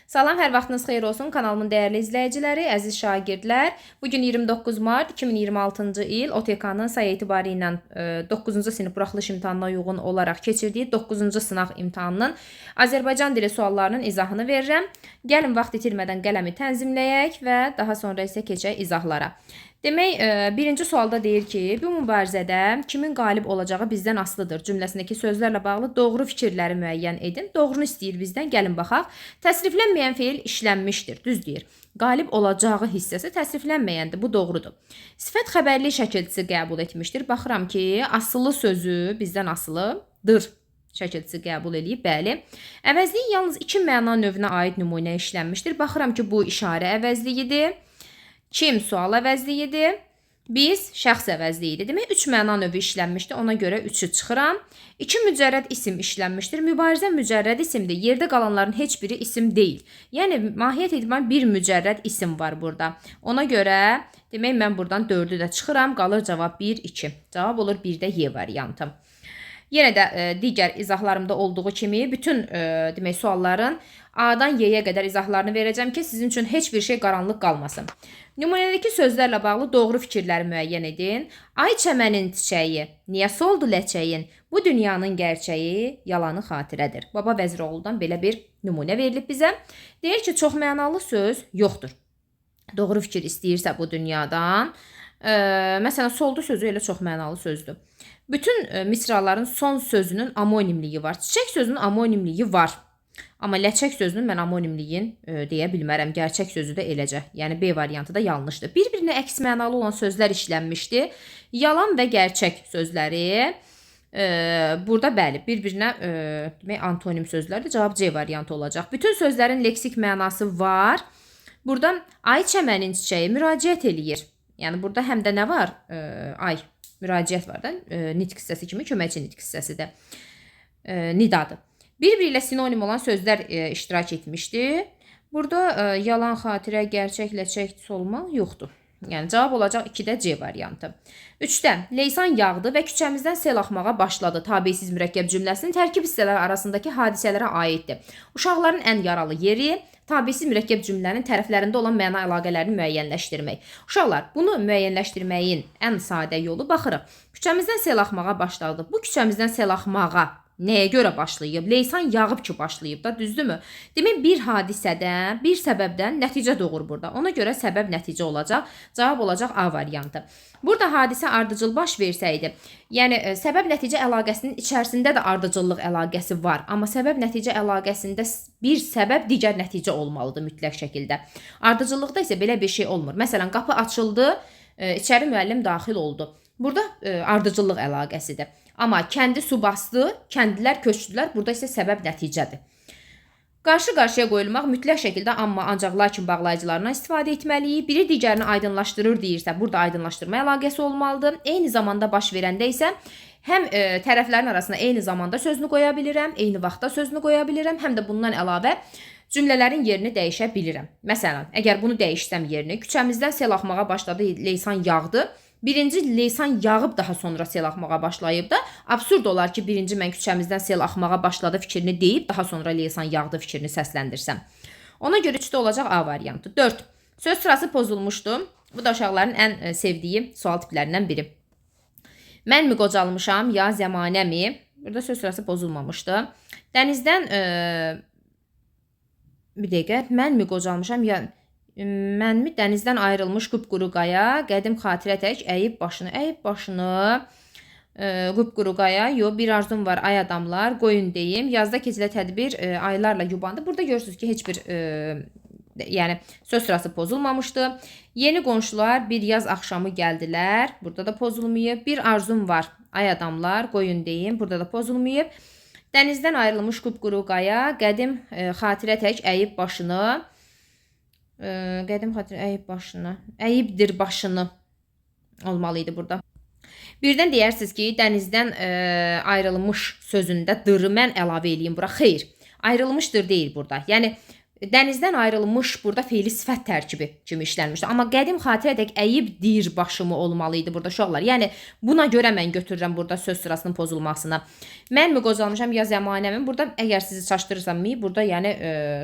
Salam, hər vaxtınız xeyir olsun kanalımın dəyərli izləyiciləri, əziz şagirdlər. Bu gün 29 mart 2026-cı il OTK-nın sayı etibarı ilə 9-cu sinif buraxılış imtahanına uyğun olaraq keçirdiyi 9-cu sınaq imtahanının Azərbaycan dili suallarının izahını verirəm. Gəlin vaxt itirmədən qələmi tənzimləyək və daha sonra isə keçək izahlara. Demək, birinci sualda deyir ki, bu mübarizədə kimin qalib olacağı bizdən asılıdır cümləsindəki sözlərlə bağlı doğru fikirləri müəyyən edin. Doğrunu istəyir bizdən, gəlin baxaq. Təsriflənməyən feil işlənmişdir, düz deyir. Qalib olacağı hissəsi təsriflənməyəndir, bu doğrudur. Sifət xəbərli şəkilçisi qəbul etmişdir. Baxıram ki, asılı sözü bizdən asılıdır şəkilçisi qəbul eləyib, bəli. Əvəzlik yalnız iki məna növünə aid nümunə işlənmişdir. Baxıram ki, bu işarə əvəzliyidir. Kim sual əvəzliyidir. Biz şəxs əvəzliyidir. Demək, 3 məna növü işlənmişdir. Ona görə 3-ü çıxıram. 2 mücərrəd isim işlənmişdir. Mübarizə mücərrəd isimdir. Yerdə qalanların heç biri isim deyil. Yəni, mahiyyət etibarı bir mücərrəd isim var burada. Ona görə, demək, mən buradan 4-ü də çıxıram. Qalır cavab 1, 2. Cavab olur 1-də Y variantı. Yenə də digər izahlarımda olduğu kimi bütün demək sualların A-dan Y-yə qədər izahlarını verəcəm ki, sizin üçün heç bir şey qaranlıq qalmasın. Nümunədəki sözlərlə bağlı doğru fikirləri müəyyən edin. Ay çəmənin çiçəyi, niyə soldu ləçəyin? Bu dünyanın gerçəyi yalanı xatirədir. Baba Vəziroğlu'dan belə bir nümunə verilib bizə. Deyir ki, çox mənalı söz yoxdur. Doğru fikir istəyirsə bu dünyadan. Məsələn, soldu sözü elə çox mənalı sözdür. Bütün misraların son sözünün amonimliyi var. Çiçək sözünün amonimliyi var. Amma ləçək sözünün mən amonimliyin deyə bilmərəm. Gerçək sözü də eləcə. Yəni B variantı da yanlışdır. Bir-birinə əks mənalı olan sözlər işlənmişdi. Yalan və gerçək sözləri burada bəli, bir-birinə demək antonim sözlərdir. Cavab C variantı olacaq. Bütün sözlərin leksik mənası var. Burada ay çəmənin çiçəyi müraciət eləyir. Yəni burada həm də nə var? Ay müraciət var da, nitq hissəsi kimi köməkçi nitq hissəsidir. Nidadır. Bir-biri ilə sinonim olan sözlər iştirak etmişdi. Burada yalan, xatirə, gerçək, ləçək, solmaq yoxdur. Yəni cavab olacaq 2-də C variantı. 3-də leysan yağdı və küçəmizdən sel axmağa başladı. Tabesiz mürəkkəb cümləsinin tərkib hissələri arasındakı hadisələrə aiddir. Uşaqların ən yaralı yeri tabesiz mürəkkəb cümlənin tərəflərində olan məna əlaqələrini müəyyənləşdirmək. Uşaqlar, bunu müəyyənləşdirməyin ən sadə yolu baxırıq. Küçəmizdən sel axmağa başladı. Bu küçəmizdən sel axmağa nəyə görə başlayıb? Leysan yağıb ki başlayıb da, düzdürmü? Demək, bir hadisədən, bir səbəbdən nəticə doğur burada. Ona görə səbəb nəticə olacaq. Cavab olacaq A variantı. Burada hadisə ardıcıl baş versəydi, yəni səbəb nəticə əlaqəsinin içərisində də ardıcıllıq əlaqəsi var. Amma səbəb nəticə əlaqəsində bir səbəb digər nəticə olmalıdır mütləq şəkildə. Ardıcıllıqda isə belə bir şey olmur. Məsələn, qapı açıldı, içəri müəllim daxil oldu. Burada ardıcıllıq əlaqəsidir. Amma kəndi su bastı, kəndlilər köçdülər. Burada isə səbəb nəticədir. Qarşı-qarşıya qoyulmaq mütləq şəkildə amma, ancaq, lakin bağlayıcılarından istifadə etməliyik. Biri digərini aydınlaşdırır deyirsə, burada aydınlaşdırma əlaqəsi olmalıdır. Eyni zamanda baş verəndə isə həm tərəflərin arasına eyni zamanda sözünü qoya bilirəm, eyni vaxtda sözünü qoya bilirəm, həm də bundan əlavə cümlələrin yerini dəyişə bilirəm. Məsələn, əgər bunu dəyişsəm yerini, küçəmizdən sel axmağa başladı, leysan yağdı. Birinci leysan yağıb daha sonra sel axmağa başlayıb da. Absurd olar ki, birinci mən küçəmizdən sel axmağa başladı fikrini deyib, daha sonra leysan yağdı fikrini səsləndirsəm. Ona görə 3-də olacaq A variantı. 4. Söz sırası pozulmuşdu. Bu da uşaqların ən sevdiyi sual tiplərindən biri. Mən mi qocalmışam, ya zəmanəmi? Burada söz sırası pozulmamışdı. Dənizdən bir dəqiqə, mən mi qocalmışam, ya mənmi dənizdən ayrılmış qupquru qaya, qədim xatirə tək əyib başını, əyib başını, qupquru qaya, yo bir arzum var ay adamlar, qoyun deyim, yazda keçilə tədbir aylarla yubandı. Burada görürsünüz ki, heç bir yəni söz sırası pozulmamışdı. Yeni qonşular bir yaz axşamı gəldilər. Burada da pozulmayıb. Bir arzum var ay adamlar, qoyun deyim, burada da pozulmayıb. Dənizdən ayrılmış qupquru qaya, qədim xatirə tək əyib başını. Qədim xatirə əyib başını, əyibdir başını olmalı idi burada. Birdən deyərsiniz ki, dənizdən ayrılmış sözündə dırı mən əlavə eləyim bura. Xeyr, ayrılmışdır deyil burada. Yəni Dənizdən ayrılmış burada feili sifət tərkibi kimi işlənmişdi. Amma qədim xatirədək əyibdir başımı olmalı idi burada uşaqlar. Yəni buna görə mən götürürəm burada söz sırasının pozulmasına. Mən mi qocalmışam ya zəmanəmin? Burada əgər sizi çaşdırırsam mi, burada yəni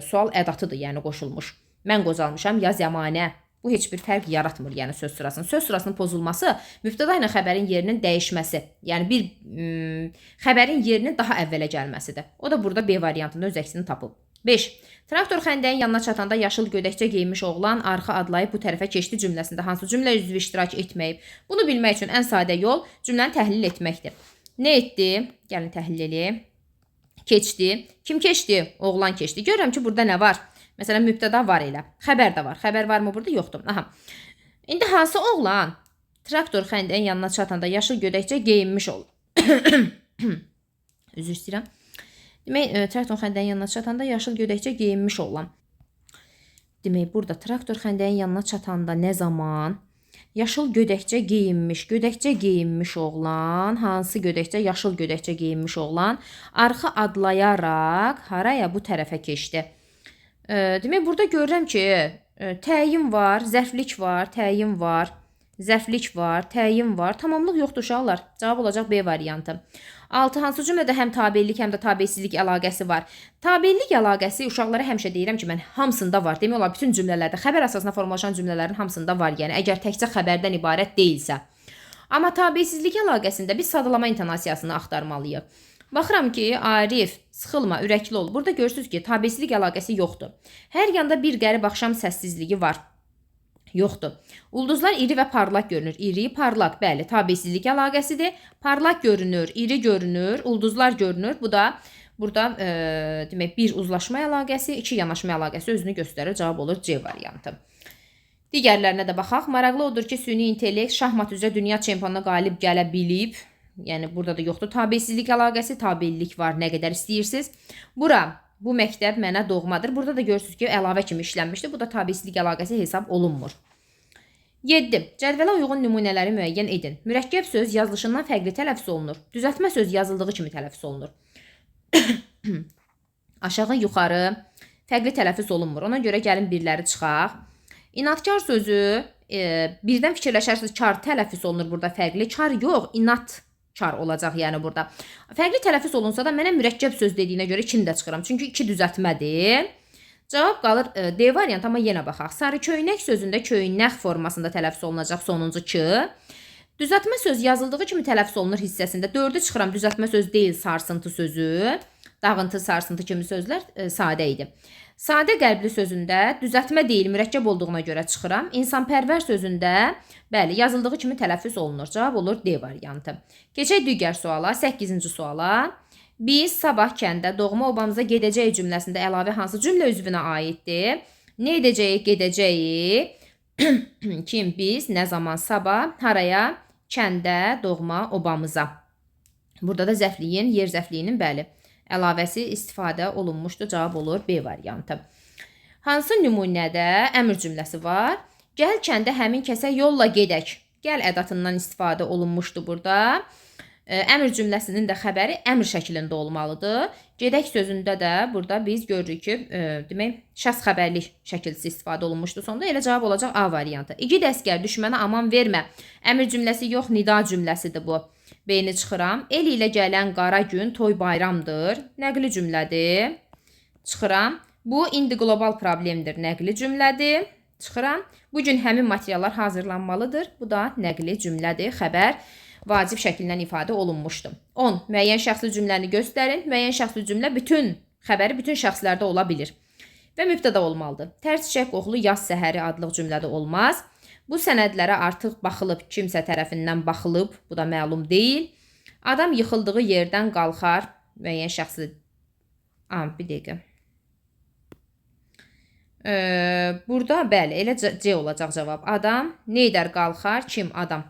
sual ədatıdır, yəni qoşulmuş. Mən qocalmışam ya zəmanə. Bu heç bir fərq yaratmır, yəni söz sırasının. Söz sırasının pozulması mübtəda ilə xəbərin yerinin dəyişməsi, yəni bir xəbərin yerinin daha əvvələ gəlməsidir. O da burada B variantında öz əksini tapıb. 5. Traktor xəndəyin yanına çatanda yaşıl gödəkçə geyinmiş oğlan arxa adlayıb bu tərəfə keçdi cümləsində hansı cümlə üzvü iştirak etməyib? Bunu bilmək üçün ən sadə yol cümləni təhlil etməkdir. Nə etdi? Gəlin təhlil eləyək. Keçdi. Kim keçdi? Oğlan keçdi. Görürəm ki, burada nə var? Məsələn, mübtəda var elə. Xəbər də var. Xəbər varmı burada? Yoxdur. Aha. İndi hansı oğlan traktor xəndəyin yanına çatanda yaşıl gödəkçə geyinmiş oldu? Üzr istəyirəm. Demək, traktor xəndəyin yanına çatanda yaşıl gödəkçə geyinmiş oğlan. Demək, burada traktor xəndəyin yanına çatanda nə zaman yaşıl gödəkçə geyinmiş, gödəkçə geyinmiş oğlan, hansı gödəkçə? Yaşıl gödəkçə geyinmiş oğlan arxa adlayaraq haraya? Bu tərəfə keçdi. Demək, burada görürəm ki, təyin var, zərflik var, təyin var, zərflik var, təyin var. Tamamlıq yoxdur uşaqlar. Cavab olacaq B variantı. 6. Hansı cümlədə həm tabelik, həm də tabesizlik əlaqəsi var? Tabelik əlaqəsi uşaqlara həmişə deyirəm ki, mən hamısında var. Demək olar bütün cümlələrdə, xəbər əsasına formalaşan cümlələrin hamısında var. Yəni əgər təkcə xəbərdən ibarət deyilsə. Amma tabesizlik əlaqəsində biz sadalama intonasiyasını axtarmalıyıq. Baxıram ki, Arif, sıxılma, ürəkli ol. Burada görürsünüz ki, tabesizlik əlaqəsi yoxdur. Hər yanda bir qərib axşam səssizliyi var. Yoxdur. Ulduzlar iri və parlaq görünür. İri, parlaq, bəli, tabesizlik əlaqəsidir. Parlaq görünür, iri görünür, ulduzlar görünür. Bu da burada demək bir uzlaşma əlaqəsi, iki yanaşma əlaqəsi özünü göstərir. Cavab olur C variantı. Digərlərinə də baxaq. Maraqlı odur ki, süni intellekt şahmat üzrə dünya çempionuna qalib gələ bilib. Yəni burada da yoxdur tabesizlik əlaqəsi, tabelik var nə qədər istəyirsiniz. Bura, bu məktəb mənə doğmadır. Burada da görürsünüz ki, əlavə kimi işlənmişdir. Bu da tabesizlik əlaqəsi hesab olunmur. 7. Cədvələ uyğun nümunələri müəyyən edin. Mürəkkəb söz yazılışından fərqli tələffüz olunur. Düzəltmə söz yazıldığı kimi tələffüz olunur. Aşağı, yuxarı fərqli tələffüz olunmur. Ona görə gəlin birləri çıxaq. İnadkar sözü birdən fikirləşərsiniz, kar tələffüz olunur burada fərqli. Kar yox, inat kar olacaq yəni burada. Fərqli tələffüz olunsa da mənə mürəkkəb söz dediyinə görə ikini də çıxıram. Çünki iki düzəltmədir. Cavab qalır D variantı, amma yenə baxaq. Sarı köynək sözündə köynək formasında tələffüz olunacaq sonuncu k. Düzəltmə söz yazıldığı kimi tələffüz olunur hissəsində. 4-ü çıxıram, düzəltmə söz deyil, sarsıntı sözü. Dağıntı, sarsıntı kimi sözlər sadə idi. Sadə qəlbli sözündə düzəltmə deyil, mürəkkəb olduğuna görə çıxıram. İnsanpərvər sözündə, bəli, yazıldığı kimi tələffüz olunur. Cavab olur D variantı. Keçək digər suala, 8-ci suala. Biz sabah kəndə doğma obamıza gedəcəyik cümləsində əlavə hansı cümlə üzvünə aiddir? Nə edəcəyik, gedəcəyik? Kim, biz, nə zaman, sabah, haraya? Kəndə, doğma obamıza. Burada da zərfliyin, yer zərfliyinin, bəli, əlavəsi istifadə olunmuşdur. Cavab olur B variantı. Hansı nümunədə əmr cümləsi var? Gəl kəndə həmin kəsə yolla gedək. Gəl ədatından istifadə olunmuşdur burada. Əmr cümləsinin də xəbəri əmr şəklində olmalıdır. Gedək sözündə də burada biz görürük ki, demək, şəxs xəbərlik şəkilçisi istifadə olunmuşdur. Sonda elə cavab olacaq A variantı. İgid əsgər düşmənə aman vermə. Əmr cümləsi yox, nida cümləsidir bu. B-ni çıxıram. El ilə gələn qara gün toy bayramdır. Nəqli cümlədir. Çıxıram. Bu indi qlobal problemdir. Nəqli cümlədir. Çıxıram. Bu gün həmin materiallar hazırlanmalıdır. Bu da nəqli cümlədir. Xəbər vacib şəkildən ifadə olunmuşdur. 10. Müəyyən şəxsli cümləni göstərin. Müəyyən şəxsli cümlə bütün xəbəri bütün şəxslərdə ola bilir və mübtəda olmalıdır. Tər çiçək qoxulu yaz səhəri adlıq cümlədə olmaz. Bu sənədlərə artıq baxılıb, kimsə tərəfindən baxılıb, bu da məlum deyil. Adam yıxıldığı yerdən qalxar. Müəyyən şəxsli... Bir dəqiqə. Burada bəli, elə C olacaq cavab. Adam nə edər qalxar? Kim? Adam.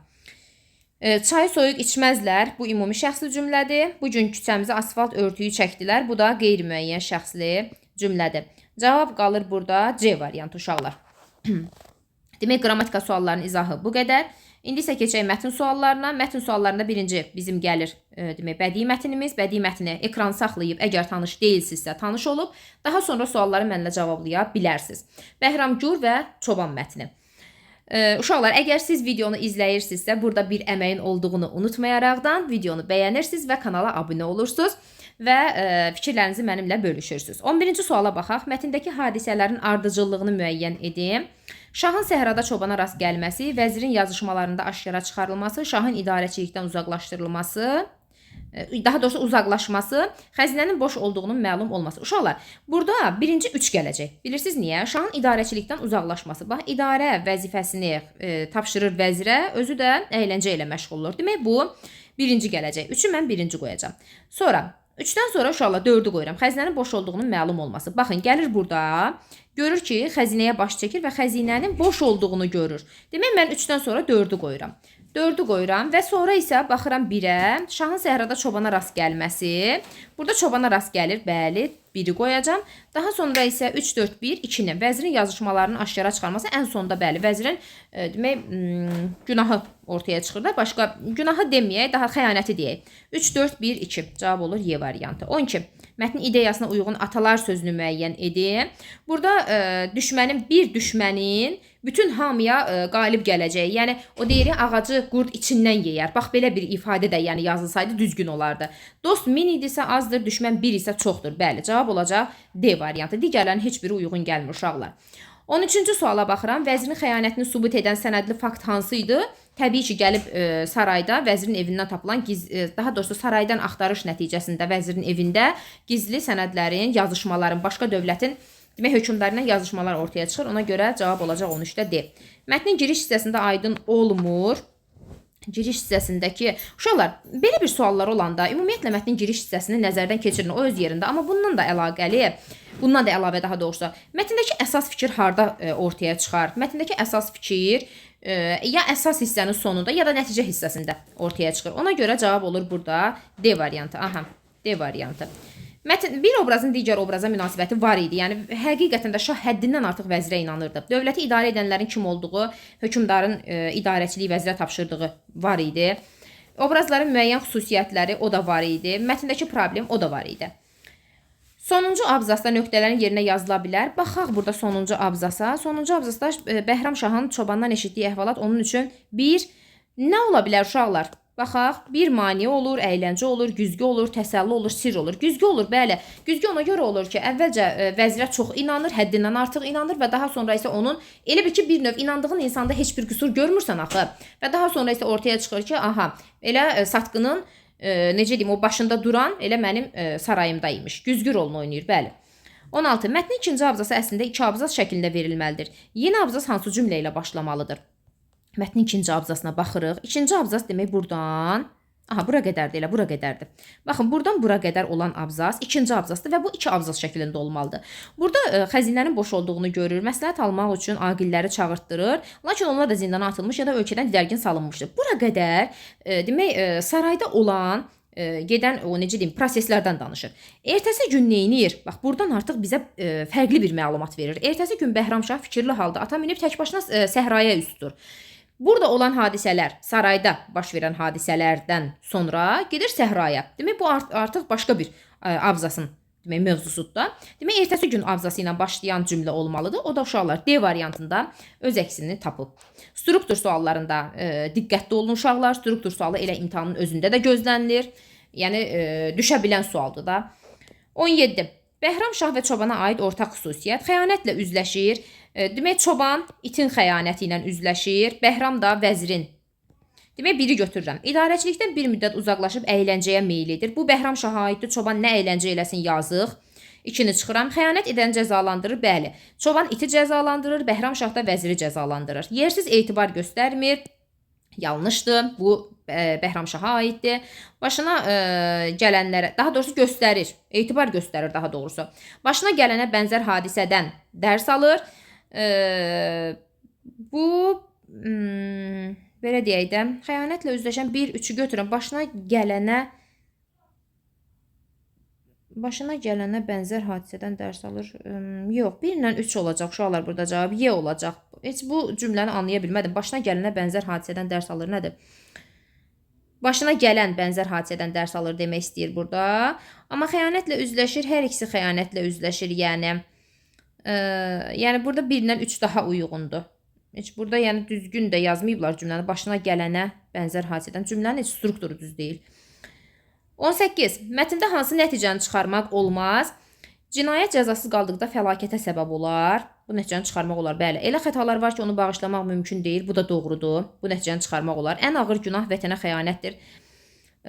Çayı soyuq içməzlər. Bu ümumi şəxsli cümlədir. Bu gün küçəmizə asfalt örtüyü çəkdilər. Bu da qeyri-müəyyən şəxsli cümlədir. Cavab qalır burada C variantı uşaqlar. Demək, qrammatika suallarının izahı bu qədər. İndi isə keçək mətn suallarına. Mətn suallarında birinci bizim gəlir demək bədii mətnimiz. Bədii mətni ekran saxlayıb, əgər tanış deyilsinizsə, tanış olub, daha sonra sualları mənlə cavablaya bilərsiniz. Bəhram Gur və Çoban mətni. Uşaqlar, əgər siz videonu izləyirsinizsə, burada bir əməyin olduğunu unutmayaraqdan videonu bəyənirsiniz və kanala abunə olursunuz və fikirlərinizi mənimlə bölüşürsünüz. 11-ci suala baxaq. Mətndəki hadisələrin ardıcıllığını müəyyən edin. Şahın səhrada çobana rast gəlməsi, vəzirin yazışmalarında aşkara çıxarılması, şahın idarəçilikdən uzaqlaşdırılması, daha doğrusu uzaqlaşması, xəzinənin boş olduğunun məlum olması. Uşaqlar, burada birinci 3 gələcək. Bilirsiniz niyə? Şahın idarəçilikdən uzaqlaşması. Bax, idarə vəzifəsini tapşırır vəzirə, özü də əyləncə ilə məşğul olur. Demək, bu birinci gələcək. 3-ü mən birinci qoyacağam. Sonra 3-dən sonra uşaqlar 4-ü qoyuram. Xəzinənin boş olduğunun məlum olması. Baxın, gəlir burada, görür ki, xəzinəyə baş çəkir və xəzinənin boş olduğunu görür. Demək, mən 3-dən sonra 4-ü qoyuram. 4-ü qoyuram və sonra isə baxıram 1-ə. Şahın səhrada çobana rast gəlməsi. Burada çobana rast gəlir, bəli, 1-i qoyacağam. Daha sonra isə 3, 4, 1, 2-ni. Vəzirin yazışmalarının aşkara çıxarması ən sonda, bəli, vəzirin demək günahı ortaya çıxır da. Başqa günahı deməyək, daha xəyanəti deyək. 3, 4, 1, 2. Cavab olur Y variantı. 12. Mətnin ideyasına uyğun atalar sözünü müəyyən edin. Burada düşmənin, bir düşmənin bütün hamıya qalib gələcəyi. Yəni o deyir, ağacı qurd içindən yeyər. Bax belə bir ifadə də yəni yazılsaydı düzgün olardı. Dost 1000 idisə azdır, düşmən 1 isə çoxdur. Bəli, cavab olacaq D variantı. Digərlərinin heç biri uyğun gəlmir uşaqlar. 13-cü suala baxıram. Vəzirin xəyanətini sübut edən sənədli fakt hansı idi? Təbii ki, gəlib sarayda vəzirin evindən tapılan, daha doğrusu saraydan axtarış nəticəsində vəzirin evində gizli sənədlərin, yazışmaların, başqa dövlətin demək hökmdarı ilə yazışmalar ortaya çıxır. Ona görə cavab olacaq 13-də D. Mətnin giriş hissəsində aydın olmur. Giriş hissəsindəki uşaqlar, belə bir suallar olanda ümumiyyətlə mətnin giriş hissəsini nəzərdən keçirin, o öz yerində, amma bundan da əlaqəli, bundan da əlavə daha doğrusu, mətndəki əsas fikir harda ortaya çıxar? Mətndəki əsas fikir ya əsas hissənin sonunda, ya da nəticə hissəsində ortaya çıxır. Ona görə cavab olur burada D variantı. Aha, D variantı. Mətn bir obrazın digər obraza münasibəti var idi. Yəni həqiqətən də şah həddindən artıq vəzirə inanırdı. Dövləti idarə edənlərin kim olduğu, hökmdarın idarəçiliyi vəzirə tapşırdığı var idi. Obrazların müəyyən xüsusiyyətləri o da var idi. Mətndəki problem o da var idi. Sonuncu abzasda nöqtələrin yerinə yazıla bilər. Baxaq burada sonuncu abzasa. Sonuncu abzasda Bəhram Şahın çobandan eşitdiyi əhvalat onun üçün bir nə ola bilər uşaqlar? Baxaq, bir mane olur, əyləncə olur, güzgü olur, təsəlli olur, sirr olur. Güzgü olur, bəli. Güzgü ona görə olur ki, əvvəlcə vəzirə çox inanır, həddindən artıq inanır və daha sonra isə onun elə bir ki, bir növ inandığın insanda heç bir qüsur görmürsən axı. Və daha sonra isə ortaya çıxır ki, aha, elə satqının, necə deyim, o başında duran elə mənim sarayımda imiş. Güzgü rolunu oynayır, bəli. 16. Mətnin ikinci abzası əslində iki abzas şəklində verilməlidir. Yeni abzas hansı cümlə ilə başlamalıdır? Mətnin ikinci abzasına baxırıq. İkinci abzas demək buradan, aha, bura qədərdir, elə bura qədərdir. Baxın, buradan bura qədər olan abzas ikinci abzasdır və bu iki abzas şəklində olmalıdır. Burada xəzinənin boş olduğunu görür, məsləhət almaq üçün aqilləri çağırtdırır. Lakin onlar da zindana atılmış ya da ölkədən didərgin salınmışdır. Bura qədər demək sarayda olan gedən o necə deyim proseslərdən danışır. Ertəsi gün neynir? Bax, buradan artıq bizə fərqli bir məlumat verir. Ertəsi gün Bəhram Şah fikirli halda ata minib tək başına səhraya üz tutur. Burada olan hadisələr, sarayda baş verən hadisələrdən sonra gedir səhraya. Demək, bu artıq başqa bir abzasın demək mövzusudur da. Demək, ertəsi gün abzası ilə başlayan cümlə olmalıdır. O da uşaqlar D variantında öz əksini tapıb. Struktur suallarında diqqətli olun uşaqlar. Struktur sualı elə imtahanın özündə də gözlənilir. Yəni düşə bilən sualdır da. 17. Bəhram Şah və çobana aid ortaq xüsusiyyət xəyanətlə üzləşir. Demək, çoban itin xəyanəti ilə üzləşir, Bəhram da vəzirin. Demək, biri götürürəm. İdarəçilikdən bir müddət uzaqlaşıb əyləncəyə meyil edir. Bu Bəhram Şaha aiddir. Çoban nə əyləncə eləsin yazıq. 2-ni çıxıram. Xəyanət edən cəzalandırır. Bəli. Çoban iti cəzalandırır, Bəhram Şah da vəziri cəzalandırır. Yersiz etibar göstərmir. Yanlışdır. Bu Bəhram Şaha aiddir. Başına gələnlərə, daha doğrusu göstərir. Etibar göstərir daha doğrusu. Başına gələnə bənzər hadisədən dərs alır. Bu belə deyək də, xəyanətlə üzləşən 1, 3-ü götürün. Başına gələnə bənzər hadisədən dərs alır. Yox, 1 ilə 3 olacaq uşaqlar burada cavab. Y olacaq. Heç bu cümləni anlaya bilmədim. Başına gələnə bənzər hadisədən dərs alır. Nədir? Başına gələn bənzər hadisədən dərs alır demək istəyir burada. Amma xəyanətlə üzləşir. Hər ikisi xəyanətlə üzləşir, yəni. Yəni burada 1-dən 3 daha uyğundur. Heç burada yəni düzgün də yazmayıblar cümləni. Başına gələnə bənzər hadisədən. Cümlənin heç strukturu düz deyil. 18. Mətndə hansı nəticəni çıxarmaq olmaz? Cinayət cəzasız qaldıqda fəlakətə səbəb olar. Bu nəticəni çıxarmaq olar. Bəli. Elə xətalar var ki, onu bağışlamaq mümkün deyil. Bu da doğrudur. Bu nəticəni çıxarmaq olar. Ən ağır günah vətənə xəyanətdir.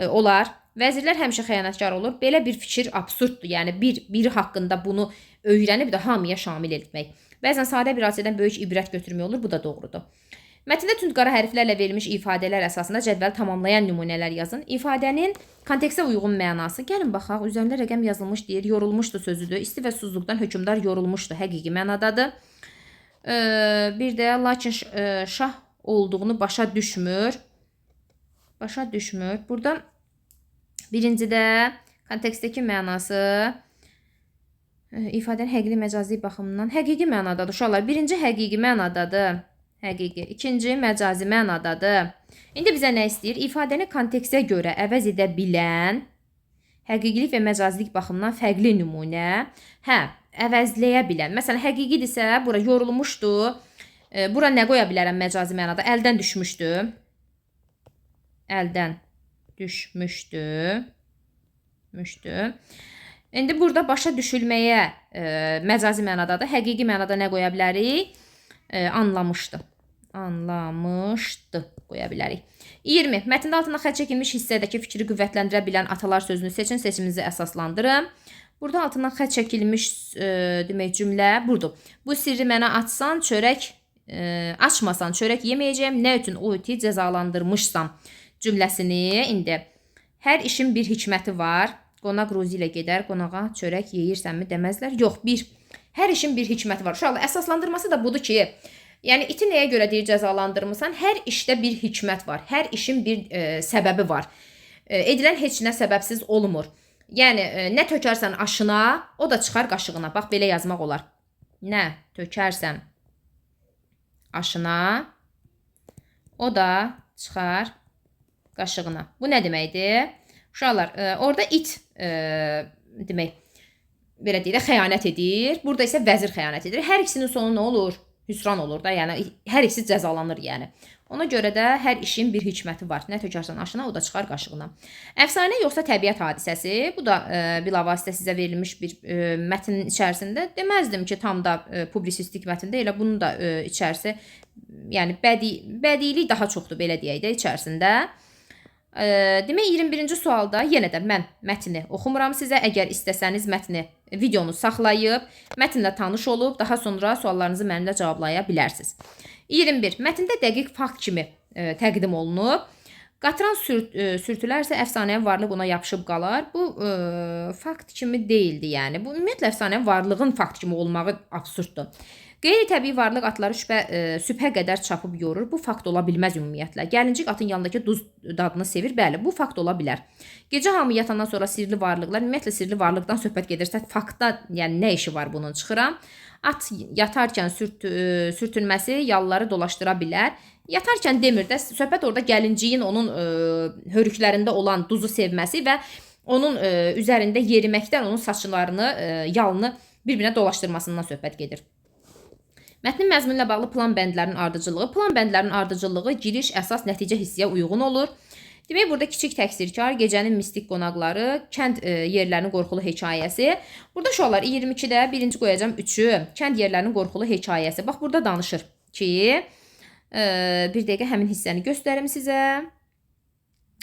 Olar. Vəzirlər həmişə xəyanətkar olur. Belə bir fikir absurddur. Yəni biri haqqında bunu öyrənib də hamıya şamil etmək. Bəzən sadə bir hadisədən böyük ibrət götürmək olur. Bu da doğrudur. Mətndə tünd qara hərflərlə verilmiş ifadələr əsasında cədvəli tamamlayan nümunələr yazın. İfadənin kontekstə uyğun mənası. Gəlin baxaq, üzərində rəqəm yazılmış deyir, yorulmuşdu sözüdür. İsti və susuzluqdan hökmdar yorulmuşdu, həqiqi mənadadır. Bir də lakin şah olduğunu başa düşmür. Başa düşmür. Burada birincidə kontekstdəki mənası ifadənin həqiqi məcazi baxımından həqiqi mənadadır. Uşaqlar, birinci həqiqi mənadadır. Həqiqi. İkinci məcazi mənadadır. İndi bizə nə istəyir? İfadəni kontekstə görə əvəz edə bilən həqiqilik və məcazilik baxımından fərqli nümunə. Hə, əvəzləyə bilən. Məsələn, həqiqidirsə, bura yorulmuşdu. Bura nə qoya bilərəm məcazi mənada? Əldən düşmüşdü. Əldən düşmüşdü. Müşdü. İndi burada başa düşülməyə məcazi mənadadır. Həqiqi mənada nə qoya bilərik? Anlamışdı. Anlamışdı qoya bilərik. 20. Mətndə altına xətt çəkilmiş hissədəki fikri qüvvətləndirə bilən atalar sözünü seçin, seçiminizi əsaslandırın. Burada altından xətt çəkilmiş demək cümlə budur. Bu sirri mənə açsan, çörək açmasan çörək yeməyəcəyəm. Nə üçün o iti cəzalandırmışsam cümləsini indi. Hər işin bir hikməti var. Qonaq ruzi ilə gedər, qonağa çörək yeyirsənmi deməzlər. Yox, bir. Hər işin bir hikməti var. Uşaqlar, əsaslandırması da budur ki, yəni iti nəyə görə deyir cəzalandırmısan? Hər işdə bir hikmət var. Hər işin bir səbəbi var. Edilən heç nə səbəbsiz olmur. Yəni nə tökərsən aşına, o da çıxar qaşığına. Bax, belə yazmaq olar. Nə tökərsən aşına, o da çıxar qaşığına. Bu nə deməkdir? Uşaqlar, orada it demək, belə deyək də, xəyanət edir. Burada isə vəzir xəyanət edir. Hər ikisinin sonu nə olur? Hüsran olur da. Yəni hər ikisi cəzalanır yəni. Ona görə də hər işin bir hikməti var. Nə tökərsən aşına, o da çıxar qaşığına. Əfsanə yoxsa təbiət hadisəsi? Bu da bilavasitə sizə verilmiş bir mətnin içərisində. Deməzdim ki, tam da publisistik mətndə, elə bunun da içərisi, yəni bədiilik daha çoxdur belə deyək də içərisində. Demək 21-ci sualda yenə də mən mətni oxumuram sizə. Əgər istəsəniz mətni, videonu saxlayıb, mətnlə tanış olub, daha sonra suallarınızı mənimlə cevablaya bilərsiniz. 21. Mətndə dəqiq fakt kimi təqdim olunub. Qatran sürtülərsə əfsanənin varlıq ona yapışıb qalar. Bu fakt kimi deyildi yəni. Bu ümumiyyətlə əfsanənin varlığın fakt kimi olmağı absurddur. Qeyri-təbii varlıq atları sübhə qədər çapıb yorur. Bu fakt ola bilməz ümumiyyətlə. Gəlincik atın yanındakı duz dadını sevir. Bəli, bu fakt ola bilər. Gecə hamı yatandan sonra sirli varlıqlar, ümumiyyətlə sirli varlıqdan söhbət gedirsə, faktda yəni nə işi var bunun çıxıram. At yatarkən sürtünməsi yalları dolaşdıra bilər. Yatarkən demir də, söhbət orada gəlinciyin onun hörüklərində olan duzu sevməsi və onun üzərində yeriməkdən onun saçlarını, yalını bir-birinə dolaşdırmasından söhbət gedir. Mətnin məzmunu ilə bağlı plan bəndlərinin ardıcıllığı. Plan bəndlərinin ardıcıllığı giriş, əsas, nəticə hissəyə uyğun olur. Demək, burada kiçik təqsirkar, gecənin mistik qonaqları, kənd yerlərinin qorxulu hekayəsi. Burada uşaqlar 22-də birinci qoyacağam 3-ü, kənd yerlərinin qorxulu hekayəsi. Bax, burada danışır ki, bir dəqiqə həmin hissəni göstərim sizə.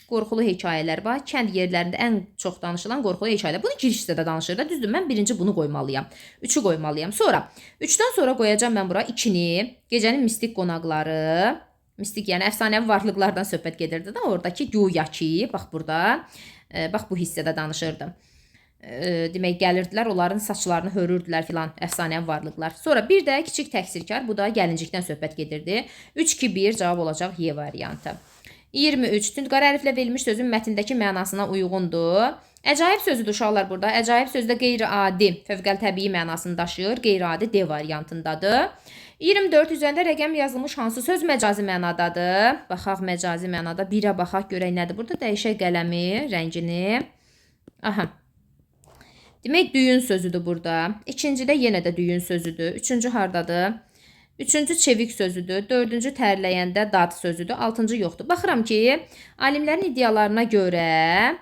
Qorxulu hekayələr var. Kənd yerlərində ən çox danışılan qorxulu hekayələr. Bunu giriş hissədə danışır da. Düzdür, mən birinci bunu qoymalıyam. 3-ü qoymalıyam. Sonra 3-dən sonra qoyacağam mən bura 2-ni. Gecənin mistik qonaqları. Mistik, yəni əfsanəvi varlıqlardan söhbət gedirdi də oradakı güya ki, bax burada, bax bu hissədə danışırdı. Demək, gəlirdilər, onların saçlarını hörürdülər filan, əfsanəvi varlıqlar. Sonra bir də kiçik təqsirkar, bu da gəlincikdən söhbət gedirdi. 3, 2, 1 cavab olacaq Y variantı. 23. Tündqara hərflə verilmiş sözün mətndəki mənasına uyğundur. Əcaib sözüdür uşaqlar burada. Əcaib sözü də qeyri-adi, fövqəl-təbii mənasını daşıyır. Qeyri-adi D variantındadır. 24. Üzərində rəqəm yazılmış hansı söz məcazi mənadadır? Baxaq məcazi mənada. 1-ə baxaq görək nədir. Burada dəyişək qələmi, rəngini. Aha. Demək düyün sözüdür burada. İkincidə yenə də düyün sözüdür. Üçüncü hardadır? Üçüncü çevik sözüdür. Dördüncü tərləyəndə dad sözüdür. Altıncı yoxdur. Baxıram ki, alimlərin iddialarına görə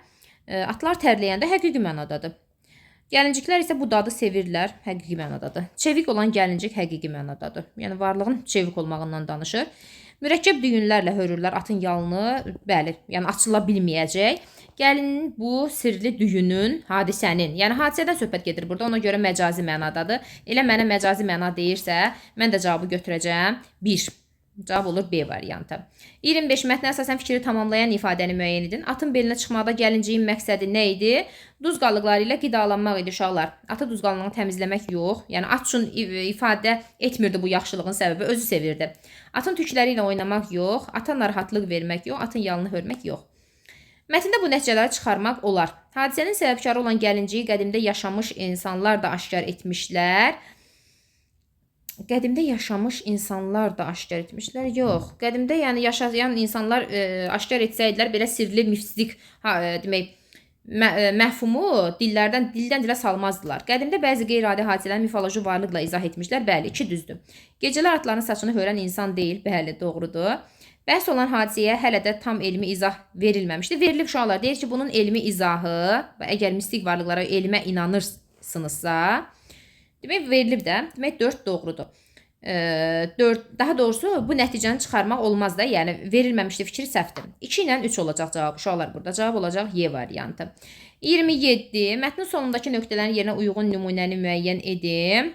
atlar tərləyəndə həqiqi mənadadır. Gəlinciklər isə bu dadı sevirlər, həqiqi mənadadır. Çevik olan gəlincik həqiqi mənadadır. Yəni varlığın çevik olmağından danışır. Mürəkkəb düyünlərlə hörürlər atın yalını, bəli, yəni açıla bilməyəcək. Gəlinin bu sirli düyünün, hadisənin, yəni hadisədən söhbət gedir burada, ona görə məcazi mənadadır. Elə mənə məcazi məna deyirsə, mən də cavabı götürəcəm. 1. Cavab olur B variantı. 25. Mətnə əsasən fikri tamamlayan ifadəni müəyyən edin. Atın belinə çıxmaqda gəlinciyin məqsədi nə idi? Duz qalıqları ilə qidalanmaq idi uşaqlar. Atı duz qalığını təmizləmək yox. Yəni at üçün ifadə etmirdi bu yaxşılığın səbəbi, özü sevirdi. Atın tükləri ilə oynamaq yox, ata narahatlıq vermək yox, atın yalını hörmək yox. Mətndə bu nəticələri çıxarmaq olar. Hadisənin səbəbkarı olan gəlinciyi qədimdə yaşamış insanlar da aşkar etmişlər. Qədimdə yaşamış insanlar da aşkar etmişlər. Yox, qədimdə yəni yaşayan insanlar aşkar etsəydilər belə sirli mistik demək məfhumu dillərdən dildən dilə salmazdılar. Qədimdə bəzi qeyri-adi hadisələri mifoloji varlıqla izah etmişlər. Bəli, iki düzdür. Gecələr atların saçını hörən insan deyil. Bəli, doğrudur. Bəhs olan hadisəyə hələ də tam elmi izah verilməmişdi. Verilib uşaqlar. Deyir ki, bunun elmi izahı və əgər mistik varlıqlara elmə inanırsınızsa, demək verilib də. Demək 4 doğrudur. 4, daha doğrusu bu nəticəni çıxarmaq olmaz da. Yəni verilməmişdi fikri səhvdir. 2 ilə 3 olacaq cavab uşaqlar burada. Cavab olacaq Y variantı. 27. Mətnin sonundakı nöqtələrin yerinə uyğun nümunəni müəyyən edin.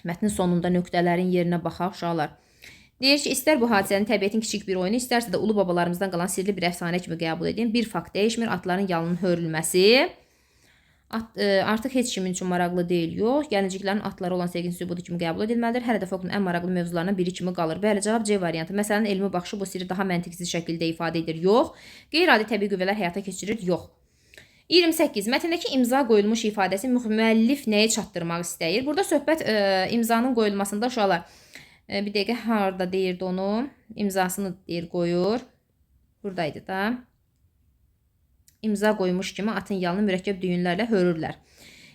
Mətnin sonunda nöqtələrin yerinə baxaq uşaqlar. Deyir ki, istər bu hadisənin təbiətin kiçik bir oyunu, istərsə də ulu babalarımızdan qalan sirli bir əfsanə kimi qəbul edin. Bir fakt dəyişmir. Atların yalının hörülməsi. Artıq heç kimin üçün maraqlı deyil, yox. Gəlinciklərin atları olan sevginin sübutu kimi qəbul edilməlidir. Hələ də folklorun ən maraqlı mövzularından biri kimi qalır. Bəli, cavab C variantı. Məsələnin elmi baxışı bu sirri daha məntiqsiz şəkildə ifadə edir, yox. Qeyri-adi təbii qüvvələr həyata keçirir, yox. 28. Mətndəki imza qoyulmuş ifadəsi müəllif nəyi çatdırmaq istəyir? Burada söhbət imzanın qoyulmasında uşaqlar. Bir dəqiqə harda deyirdi onu? İmzasını deyir, qoyur. Buradaydı da. İmza qoymuş kimi atın yalını mürəkkəb düyünlərlə hörürlər.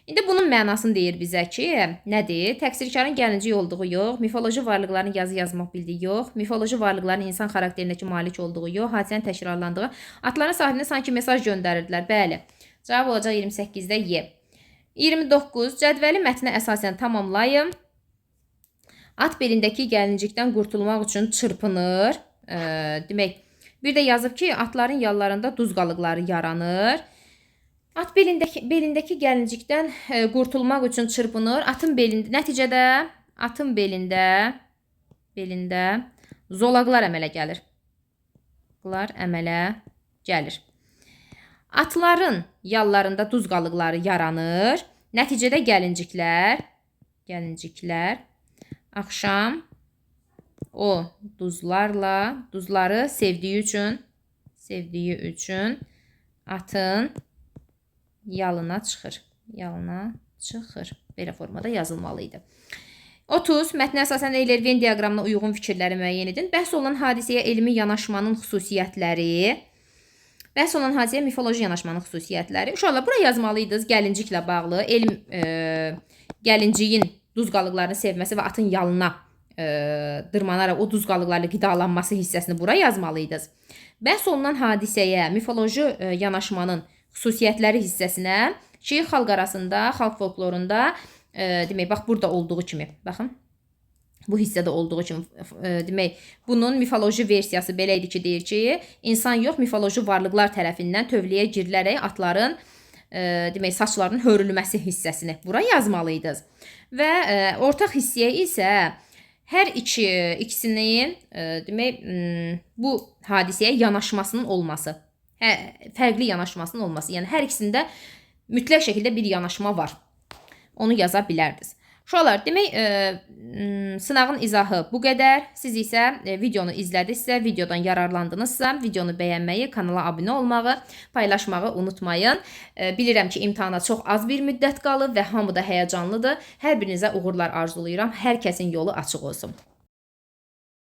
İndi bunun mənasını deyir bizə ki, nədir? Təqsirkarın gəlincik olduğu yox, mifoloji varlıqların yazı yazmaq bildiyi yox, mifoloji varlıqların insan xarakterindəki malik olduğu yox, hadisənin təkrarlandığı, atların sahibinə sanki mesaj göndərirdilər. Bəli. Cavab olacaq 28-də Y. 29. Cədvəli mətnə əsasən tamamlayın. At belindəki gəlincikdən qurtulmaq üçün çırpınır. Demək, bir də yazıb ki, atların yallarında duz qalıqları yaranır. At belindəki gəlincikdən qurtulmaq üçün çırpınır. Atın belində, nəticədə atın belində zolaqlar əmələ gəlir. Zolaqlar əmələ gəlir. Atların yallarında duz qalıqları yaranır. Nəticədə gəlinciklər axşam o duzları sevdiyi üçün atın yalına çıxır. Belə formada yazılmalı idi. 30. Mətnə əsasən Euler-Venn diaqramına uyğun fikirləri müəyyən edin. Bəhs olunan hadisəyə elmi yanaşmanın xüsusiyyətləri. Bəhs olunan hadisəyə mifoloji yanaşmanın xüsusiyyətləri. Uşaqlar, bura yazmalıydınız gəlinciklə bağlı. Elm, gəlinciyin duz qalıqlarını sevməsi və atın yalına dırmanaraq o duz qalıqlarla qidalanması hissəsini bura yazmalıydınız. Bəhs olunan hadisəyə mifoloji yanaşmanın xüsusiyyətləri hissəsinə ki, xalq arasında, xalq folklorunda demək, bax burada olduğu kimi, baxın, bu hissədə olduğu kimi, demək, bunun mifoloji versiyası belə idi ki, deyir ki, insan yox, mifoloji varlıqlar tərəfindən tövləyə girilərək atların demək, saçlarının hörülməsi hissəsini bura yazmalıydınız. Və ortaq hissəyə isə hər ikisinin demək, bu hadisəyə yanaşmasının olması, fərqli yanaşmasının olması. Yəni hər ikisində mütləq şəkildə bir yanaşma var. Onu yaza bilərdiniz. Uşaqlar, demək, sınağın izahı bu qədər. Siz isə videonu izlədinizsə, videodan yararlandınızsa, videonu bəyənməyi, kanala abunə olmağı, paylaşmağı unutmayın. Bilirəm ki, imtahana çox az bir müddət qalıb və hamı da həyəcanlıdır. Hər birinizə uğurlar arzulayıram. Hər kəsin yolu açıq olsun.